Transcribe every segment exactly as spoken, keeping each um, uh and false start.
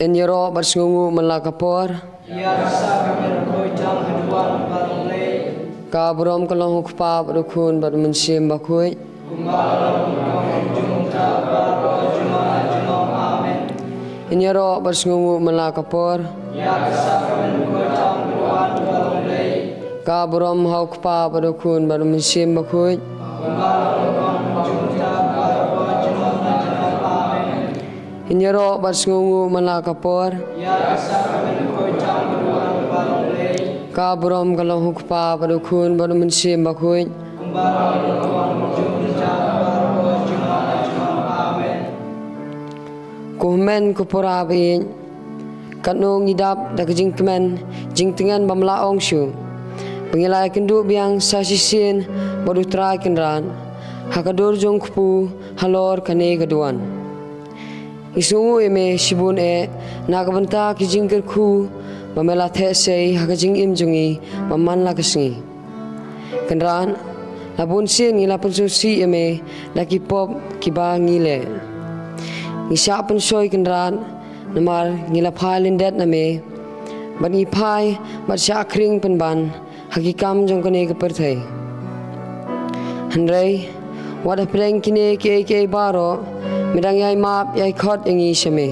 Ngin ïaroh bad sngewnguh man la ka por. Ïa ka sap ka myrkhu tang ka duwan ba long lei. Ka burom ka long ha u Kpa bad u Khun bad u Mynsiem Bakhuid. Kumba long ha ka jong ta baroh junom junom. Amen. Ngin ïaroh bad sngewnguh man la ka por. Ïa ka sap ka myrkhu tang ka duwan ba long lei. Ka burom ha u Kpa bad u Khun bad u Mynsiem Bakhuid. Kumba long ha ka jong ta baroh junom junom. Amen. Ngin ïaroh bad sngewnguh man la ka por. Ïa ka sap ka myrkhu tang ka duwan ba long lei. Ka burom ka long ha u Kpa bad u Khun bad u Mynsiem Bakhuid. Kumba long ha ka jong ta baroh junom junom. Amen. Ko hynmen ko para ba ïeit, katno ngi dap da ka jingkmen jingtngen bym lah ong shuh ba ngi la ïakynduh biang sa shisien bad u Trai Kynrad ha ka dur jong u kpu halor kane ka duwan. Ngi sngewnguh ïa me shibun eh na ka bynta ki jingkyrkhu ba me la theh sei ha ka jingim jong ngi ba man la ka sngi. Kynrad, la bun sien ngi la pynsngewsih ïa me da ki pop kiba ngi leh. Ngi shah pynshoi Kynrad, namar ngi la phai lyndet na me bad ngi phai bad shah khring pynban ha ki kam jong kane ka pyrthei. Hynrei wat hapdeng kine kiei kiei baroh, me dang ïai map ïai khot ïa ngi sha me.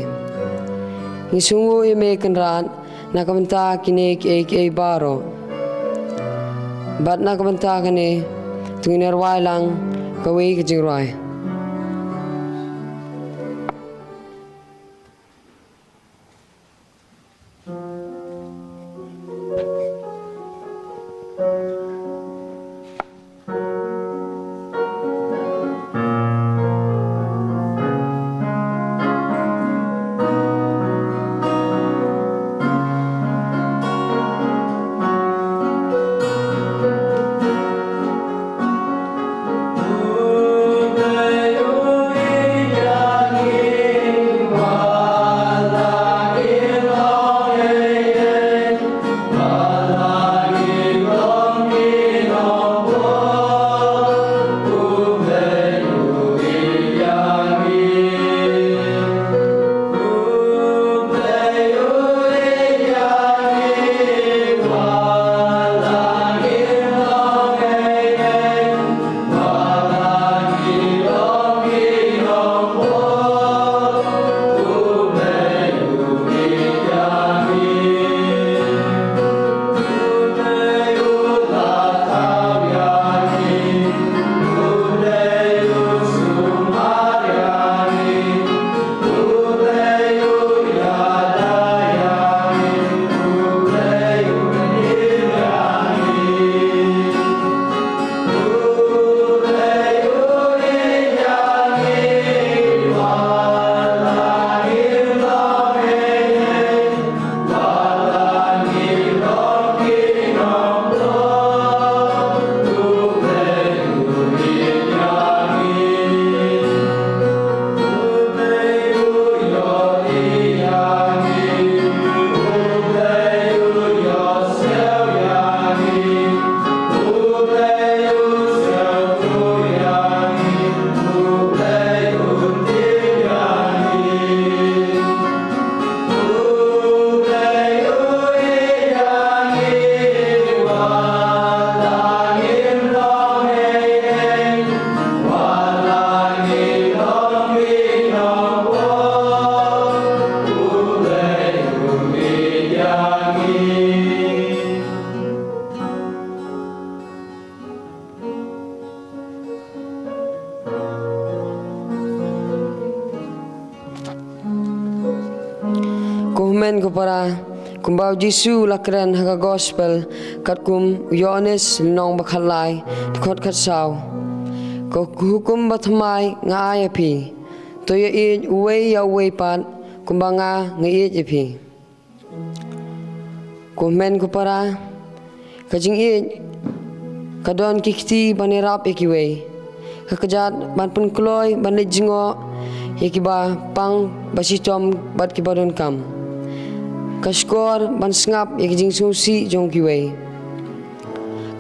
Ngi sngewnguh ïa me Kynrad na ka bynta kine kiei kiei baroh. Bad na ka bynta kane, to ngin ïa rwai lang kawei ka jingrwai. Ko hynmen ko para, kumba u Jisu u la kren ha ka gospel katkum u Ïoannis lynnong ba khatlai, dkhot khatsaw. Ka hukum ba thymmai nga ai ïa phi, to ïaieit uwei ïa uwei pat kumba nga nga ïeit ïa phi. Ko hynmen ko para, ka jingïeit ka don ki kti ban ïarap ïa kiwei. Ka kjat ban pynkloi ban leit jngoh ïa kiba pang ba shitom bad kiba donkam. Ka shkor ban sngap ïa ki jingsngewsih jong kiwei.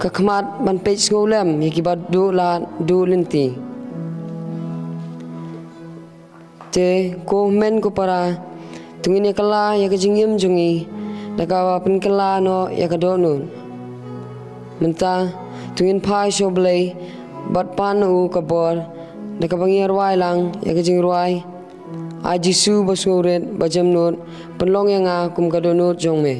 Ka khmat ban peit sngewlem ïa kiba duh lad duh lynti. Te ko hynmen ko para, To ngin ïa kylla ïa ka jingim jong ngi da kaba pynkylla noh ïa ka dohnud. Mynta to ngin phai sha U Blei bad pan na u ka bor da kaba ngi rwai lang ïa ka jingrwai: Ai Jisu ba sngewrit ba jemnud, pynlong ïa nga kum ka dohnud jong me.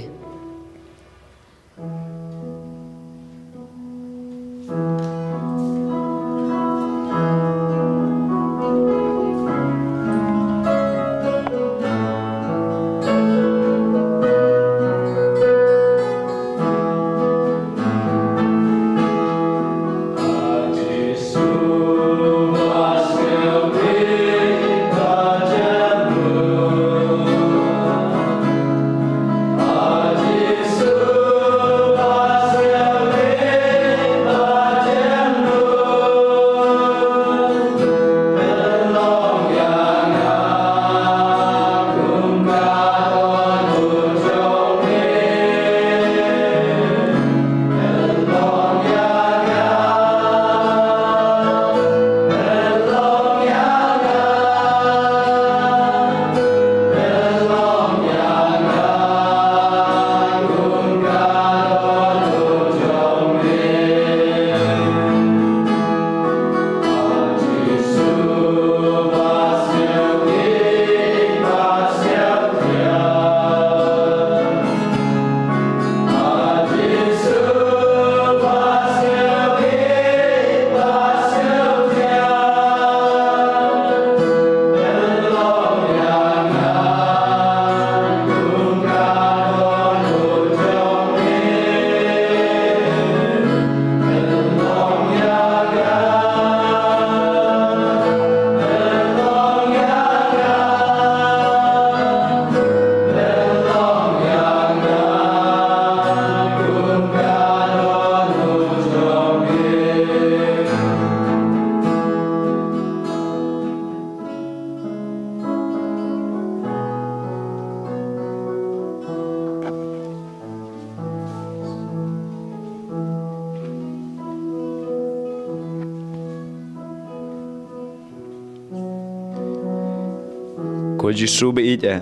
Ko Jisu ba ïeit eh,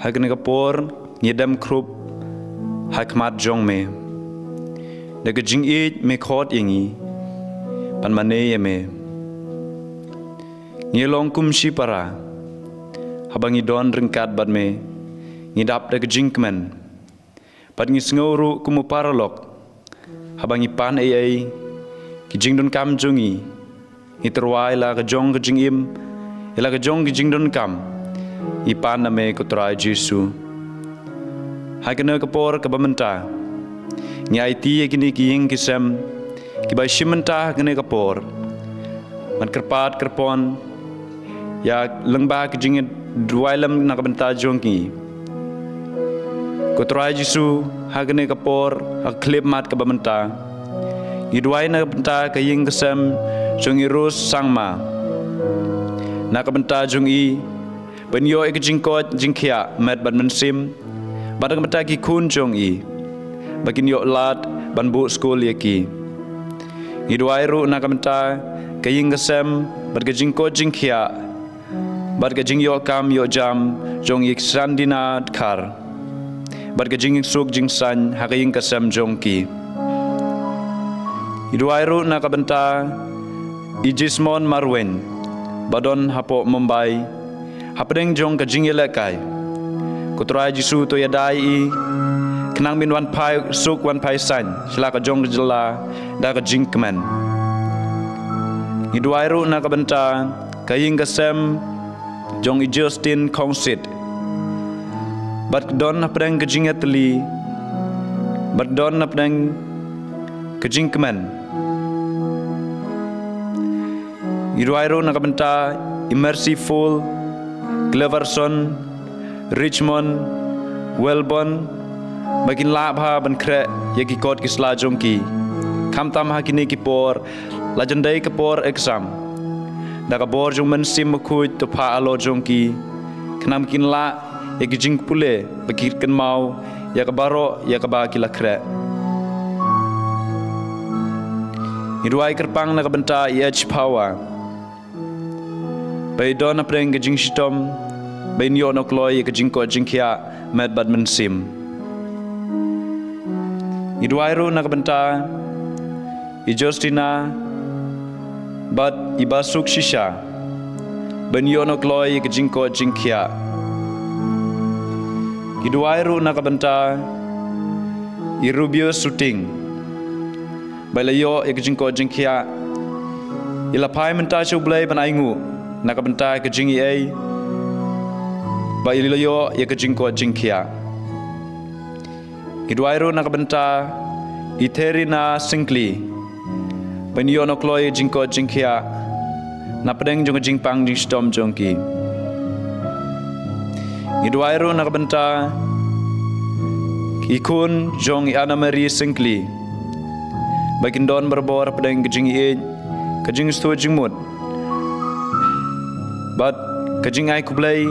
ha kane ka por ngi dem khrup ha khmat jong me. Da ka jingïeit me khot ïa ngi ban mane ïa me. Ngi long kum shipara haba ngi don ryngkat bad me, ngi dap da ka jingkmen bad ngi sngew ruh kum u paralok haba ngi pan ei ei ki jingdonkam jong ngi. Ngi tyrwa ïa la ka jong ka jingim, ïa la ka jong ka jingdonkam ngi pan na me, ko Trai Jisu. Ha kane ka por kaba mynta ngi aiti ïa kine ki ïing ki sem kiba shim bynta ha kane ka por. Ban kyrpad kyrpon ïa lyngba ka jingduwai lem na ka bynta jong ki. Ko Trai Jisu, ha kane ka por, ha ka khyllipmat kaba mynta, ngi duwai na ka bynta ka ïing ka sem jong i Rose Sangma. Na ka bynta jong i ban ïoh ïa ka jingkoit jingkhiah met bad mynsiem, bad na ka bynta ki khun jong i ba kin ïoh lad ban buh skul ïa ki. Ngi duwai ruh na ka bynta ka ïing ka sem bad ka jingkoit jingkhiah bad ka jingïoh kam ïoh jam jong i Sandina Dkhar, bad ka jingsuk jingsaiñ ha ka ïing ka sem jong ki. Ngi duwai ruh na ka bynta i Jismon Marwein ba don hapoh Mumbai, hapdeng jong ka jingïalehkai. Ko Trai Jisu, to ïada ïa i khnang ban wan phai suk wan phai saiñ sha la ka jong ka jylla da ka jingkmen. Ngi duwai ruh na ka bynta ka ïing ka sem jong i Justin Khongsit, bad ka don hapdeng ka jingïatylli, bad ka don hapdeng ka jingkmen. Ngi duwai ruh na ka bynta i Mercyful, Cleverson, Richmond, Wellborn, ba kin lah bha ban khreh ïa ki kot ki sla jong ki, khamtam ha kine ki por la jan dei ka por exam. Da ka bor jong u Mynsiem Bakhuid to phah halor jong ki, khnang ba kin lah ïa ki jingpule ba ki kynmaw ïa ka baroh ïa kaba ki la khreh. Ngi duwai kyrpang na ka bynta i H Power, ba i don hapdeng ka jingshitom ba in ïoh noh kloi ïa ka jingkoit jingkhiah met bad mynsiem. Ngi duwai ruh na ka bynta i Justina bad i Basuk Shisha ba in ïoh noh kloi ïa ka jingkoit jingkhiah. Ngi duwai ruh na ka bynta i Rubio Suting ba i la ïoh ïa ka jingkoit jingkhiah. I la phai mynta sha U Blei ban ainguh na ka bynta ka jingaiei ba i la ïoh ïa ka jingkoit jingkhiah. Ngi duwai ruh na ka bynta i Therina Singkli ba in ïoh noh kloi ïa ka jingkoit jingkhiah na pdeng jong ka jingpang jingshitom jong ki. Ngi duwai ruh na ka bynta i khun jong i Anna Marie Singkli ba kin don barabor hapdeng ka jingïeit, ka jingsngewthuh jingmut bad ka jingai khublei,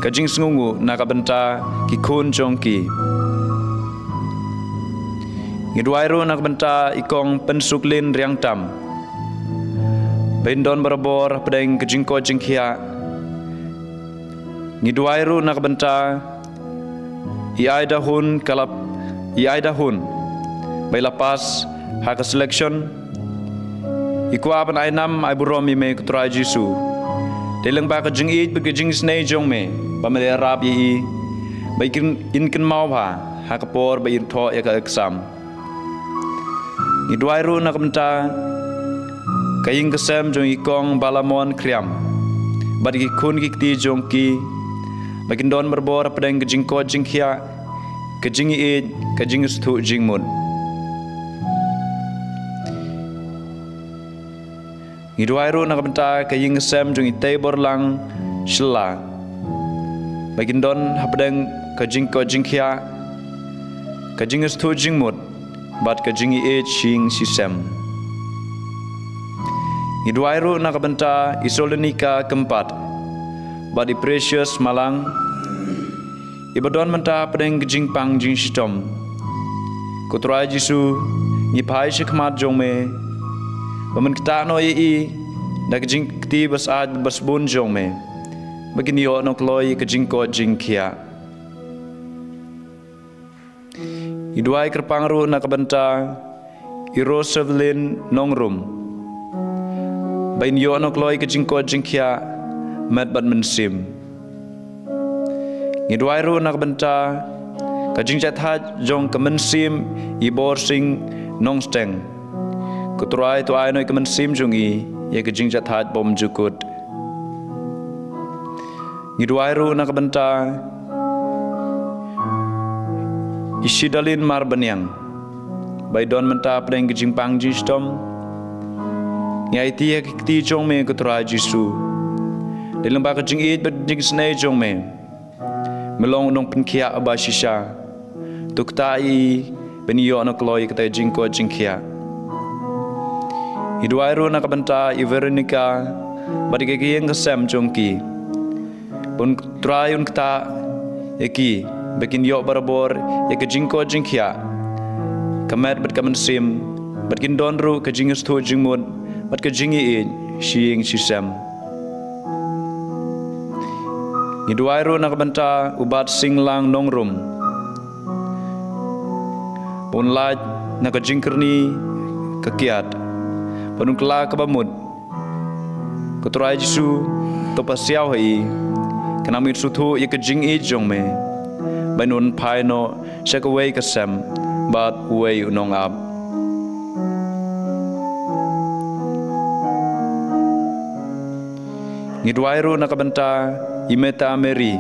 ka jingsngewnguh na ka bynta ki khun jong ki. Ngi duwai ruh na ka bynta i Kong Pynsuklin Riangtam ba in don barabor hapdeng ka jingkoit jingkhiah. Ngi duwai ruh na ka bynta i Aida Hun Kalap, i Aida Hun ba i la pass ha ka selection. I kwah ban ai nam ai burom ïa me ko Trai Jisu. Dei lyngba ka jingïeit bad ka jingisynei jong me ba me la ïarap ïa i ba i kin, in kynmaw bha ha ka por ba i thoh ïa ka exam. Ngi duwai ruh na ka bynta ka ïing ka sem jong i Kong Balamon Kriam bad ki khun ki kti jong ki ba kin don barabor hapdeng ka jingkoit jingkhiah, ka jingïeit, ka jingsngewthuh jingmut. Ngi duwai ruh na ka bynta ka ïing ka sem jong i Teiborlang Shylla ba kin don hapdeng ka jingkoit jingkhiah, ka jingsngewthuh jingmut bad ka jingïeit shi ïing shi sem. Ngi duwai ruh na ka bynta i Solenika Kympat bad i Precious Malang, i ba don mynta hapdeng ka jingpang jingshitom. Ko Trai Jisu, ngi phai sha khmat jong me ba men ktah noh ïa i da ka jingkti ba syaid ba sbun jong me ba kin ïoh noh kloi ka jingkoit jingkhiah. Ngi duwai kyrpang ruh na ka bynta i Rosevelin Nongrum ba in ïoh noh kloi ka jingkoit jingkhiah met bad mynsiem. Ngi duwai ruh na ka bynta ka jingjahthait jong ka mynsiem i Borsing Nongsteng. Ko Trai to ai noh ïa ka mynsiem jong i ïa ka jingjahthait bymjukut. Ngi duwai ruh na ka bynta i Shidalin Marbaniang ba i don mynta hapdeng ka jingpang jingshitom. Ngi aiti ïa ki kti jong me ko Trai Jisu. Dei lyngba ka jingïeit bad jingsnei jong me, me long u nongpynkhiah ba shisha. To ktah ïa i ba in ïoh noh kloi ïa kata ka jingkoit jingkhiah. Ngi duwai ruh na ka bynta i Veronica bad ïa ka ïing ka sem jong ki. Ba un Trai un ktah ïa ki ba kin ïoh barabor ïa ka jingkoit jingkhiah, ka met bad ka mynsiem, bad kin don ruh ka jingsngewthuh jingmut bad ka jingïeit shi ïing shi sem. Ngi duwai ruh na ka bynta u Batsinglang Nongrum ba un lait na ka jingkyrni ka kiad, ba un kylla kaba mut. Ko Trai Jisu, to pasiaw ha i khnang ba in sngewthuh ïa ka jingïeit jong me ba in wan phai noh sha kawei ka sem bad uwei u nongap. Ngi duwai ruh na ka bynta i Meta Mary.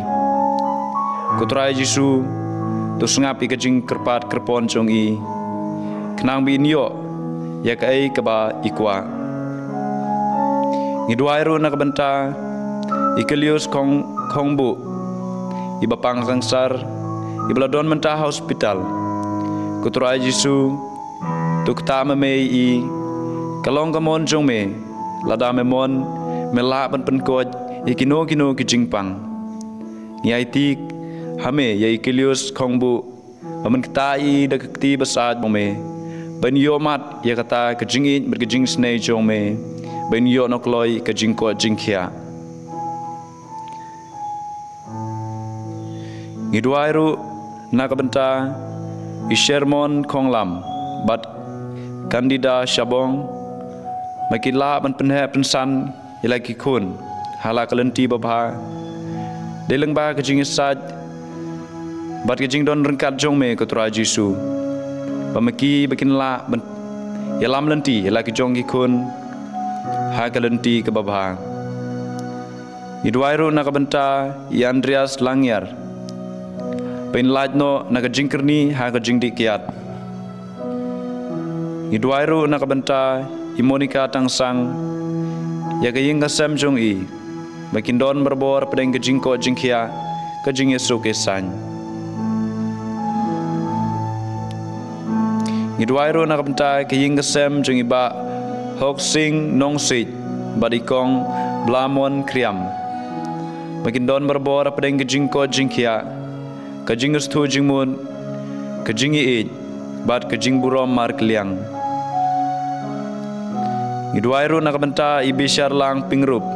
Ko Trai Jisu, to sngap ïa ka jingkyrpad kyrpon jong i khnang ba in ïoh ïa kaei kaba i kwah. Ngi duwai ruh na ka bynta i Kilius Khong, Khongbuh, i ba pang kansar, i ba la don mynta ha hospital. Ko Trai Jisu, to ktah ma me ïa i. Ka long ka mon jong me, lada me mon, me lah ban pynkoit ïa kino kino ki jingpang. Ngi aiti ha me ïa i Kilius Khongbuh ba men ktah ïa i da ka kti ba sat jong me, ba in ïoh mad ïa kata ka jingïeit bad ka jingsnei jong me, ba in ïoh noh kloi ka jingkoit jingkhiah. Ngi duwai ruh na ka bynta i Shermon Khonglam bad Candida Shabong, ba kin lah ban pynheh pynsan ïa la ki khun ha la ka lynti babha, dei lyngba ka jingïasaid bad ka jingdon ryngkat jong me, ko Trai Jisu, ba ma ki ba kin lah ban ïalam lynti ïa la ki jong ki khun ha ka lynti kaba bha. Ngi duwai ruh na ka bynta i Andreas Langïar, ba in lait noh na ka jingkyrni ha ka jingdih kiad. Ngi duwai ruh na ka bynta i Monica Tangsang, ïa ka ïing ka sem jong i, ba kin don barabor hapdeng ka jingkoit jingkhiah, ka jingïasuk ïasaiñ. Ngi duwai ruh na ka bynta ka ïing ka sem jong i Bah Hoksing Nongsiej bad i Kong Blamon Kriam, ba kin don barabor hapdeng ka jingkoit jingkhiah, ka jingïathuh jingmut, ka jingïeit bad ka jingburom markylliang. Ngi duwai ruh na ka bynta i Bisharlang Pyngrope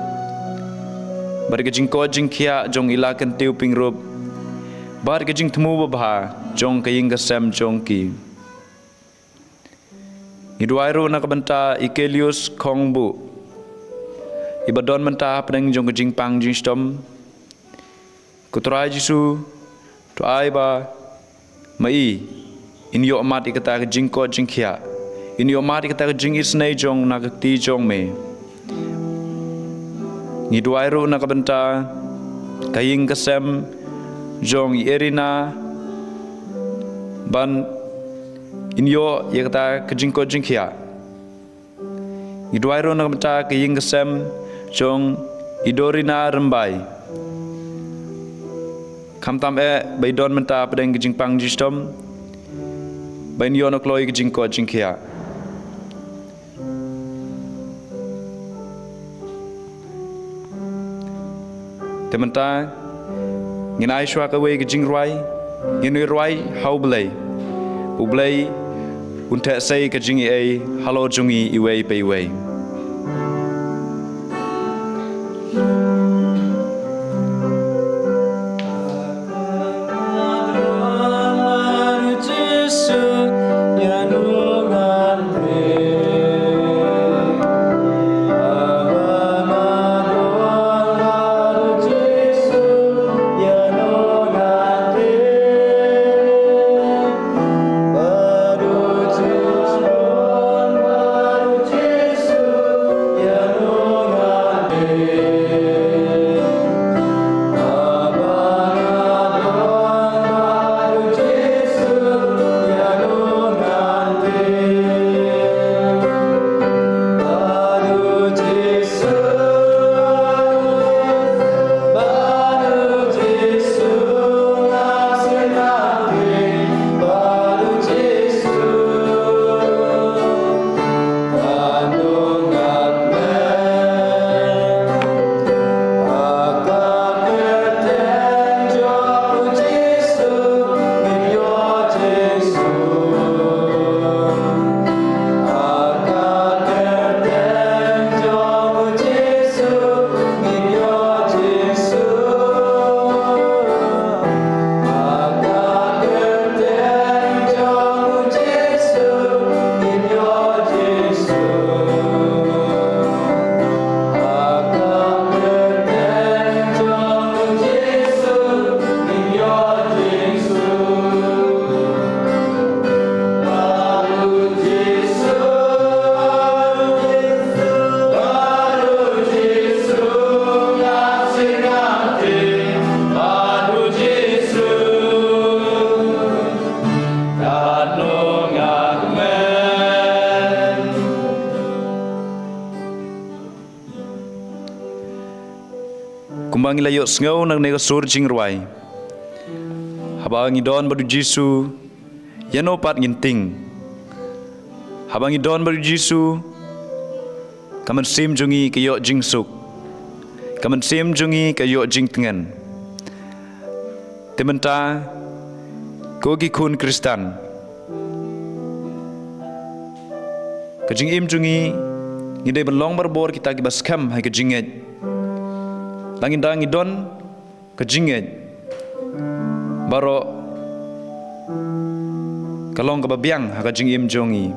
bad ka jingkoit jingkhiah jong i Lakyntew Pyngrope bad ka jingthmu babha jong ka ïing ka sem jong ki. Ngi duwai ruh na ka bynta i Kelius Khongbuh, i ba don mynta hapdeng jong ka jingpang jingshitom. Ko Trai Jisu, to ai ba ma i in ïoh mad ïa kata ka jingkoit jingkhiah, in ïoh mad ïa kata ka jingisynei jong na ka kti jong me. Ngi duwai ruh na ka bynta ka ïing ka sem jong i Erina, ban in ïoh ïa kata ka jingkoit jingkhiah. Ngi duwai ruh na ka bynta ka ïing ka sem jong i Dorina Rymbai. Khamtam eh ba i don mynta hapdeng ka jingpang jingshitom, ba in ïoh noh kloi ka jingkoit jingkhiah. Te mynta ngin ai shuwa kawei ka jingrwai, ngin ïa rwai ha U Blei. U Blei un theh sei ka jingaiei halor jong ngi iwei pa iwei. Kumba ngi la ïohsngew na kane ka sur jingrwai, haba ngi don bad U Jisu, ïano pat ngin tieng? Haba ngi don bad U Jisu, ka mynsiem jong ngi ka ïoh jingsuk, ka mynsiem jong ngi ka ïoh jingtngen. Te mynta, ko ki khun Khristan, ka jingim jong ngi, ngi dei ban long barabor kita kiba skhem ha ka jingngeit. Lada ngi don ka jingngeit, baroh ka long kaba biang ha ka jingim jong ngi.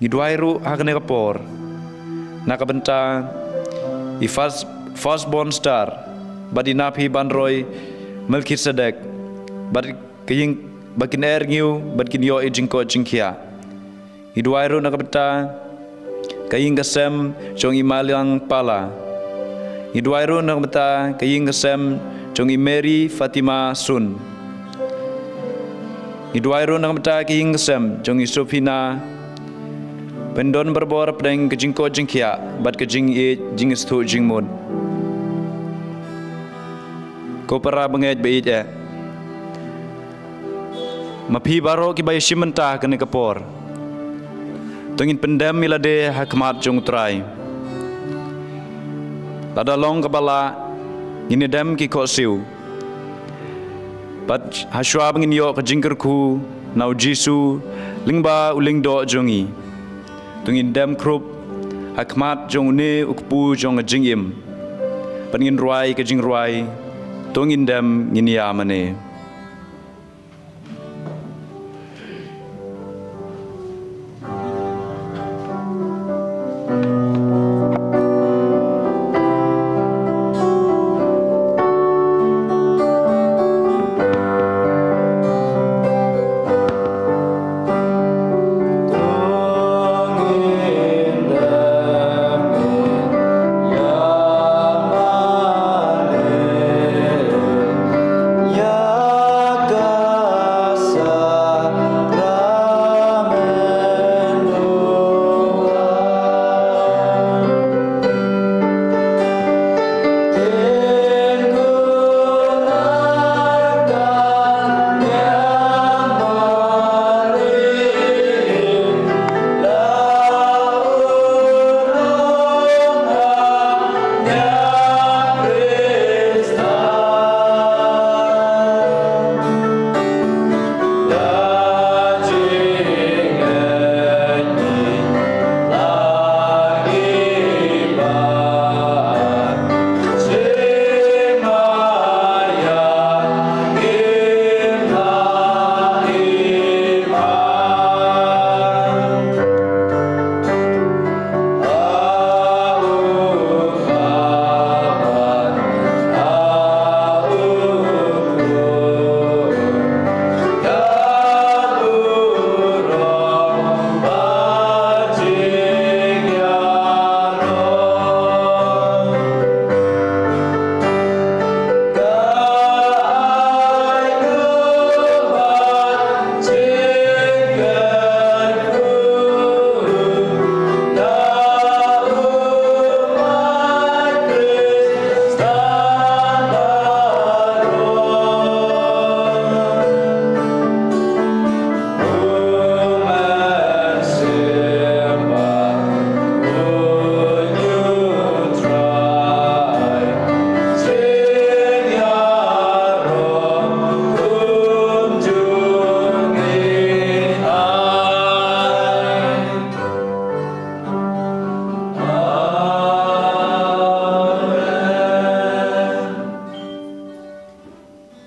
Ngi duwai ruh ha kane ka por na ka bynta i first, firstborn star bad i naphi banroi Melchizedek, bad ka ïing ba kin er ngiew bad kin ïoh i jingkoit jingkhiah. Ngi duwai ruh na ka bynta ka ïing ka sem jong i Maliang Pala. Ngi duwai ruh na ka bynta ka ïing ka sem jong i Mary Fatima Sun. Ngi duwai ruh na ka bynta ka ïing ka sem jong i Sophina. Pyndon barabor hapdeng ka jingkoit jingkhiah bad ka jingïeit jingïathuh jingmut. Ko para bangeit ba ïeit eh, ma phi baroh kiba ïashim bynta ha kane ka por, to ngin pyndem ïa lade ha khmat jong U Trai. Lada long kaba lah, ngin ïadem ki khohsiew. Bad hashwa ba ngin ïoh ka jingkyrkhu na U Jisu lyngba u lyngdoh jong ngi, to ngin dem khrup ha khmat jong une u kpu jong ka jingim. Bad ngin rwai ka jingrwai, To Ngin Dem Ngin Ïa Mane.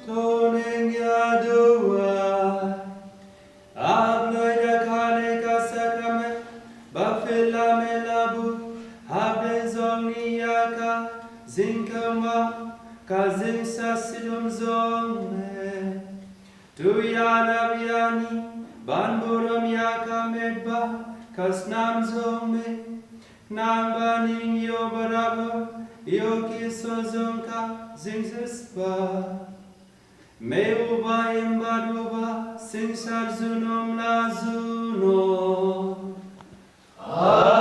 To ngin ïa duwai. A Blei, da kane ka sakramen ba phi la mih la buh hapdeng jong ngi ïa ka jingkyrmen ka jingshah shitom jong me, to ïarap ïa ngi ban burom ïa ka met bad ka snam jong me, nang ba ngin ïoh barabor ïa ki soh jong ka jingjylliew. Me uba im bad uba synshar junom la junom. Amen.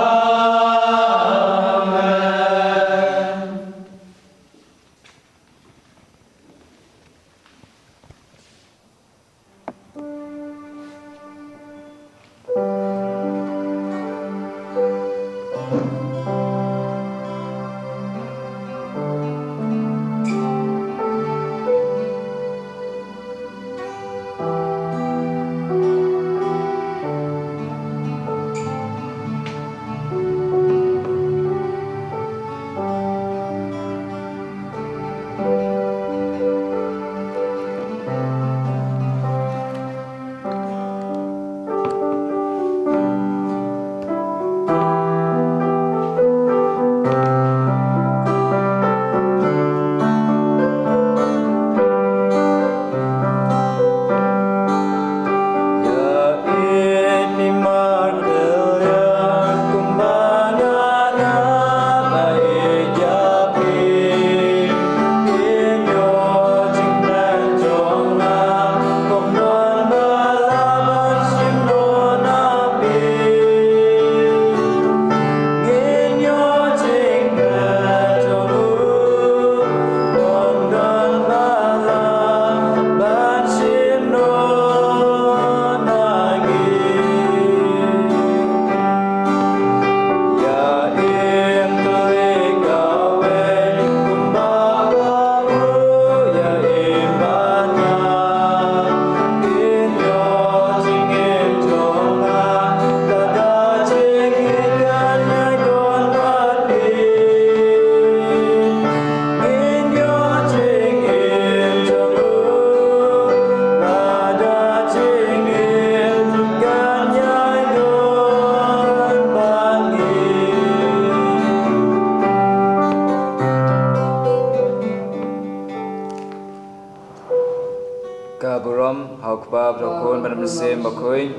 Ko Kpa, bad ko Khun, bad ko Mynsiem Bakhuid.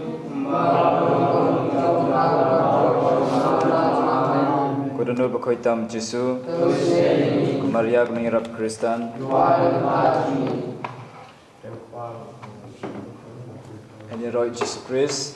Ko Dohnud Bakhuid tam Jisu. Ko Maria, ko Nongïarap Khristan. Yn ïaroh Jisu Khrist.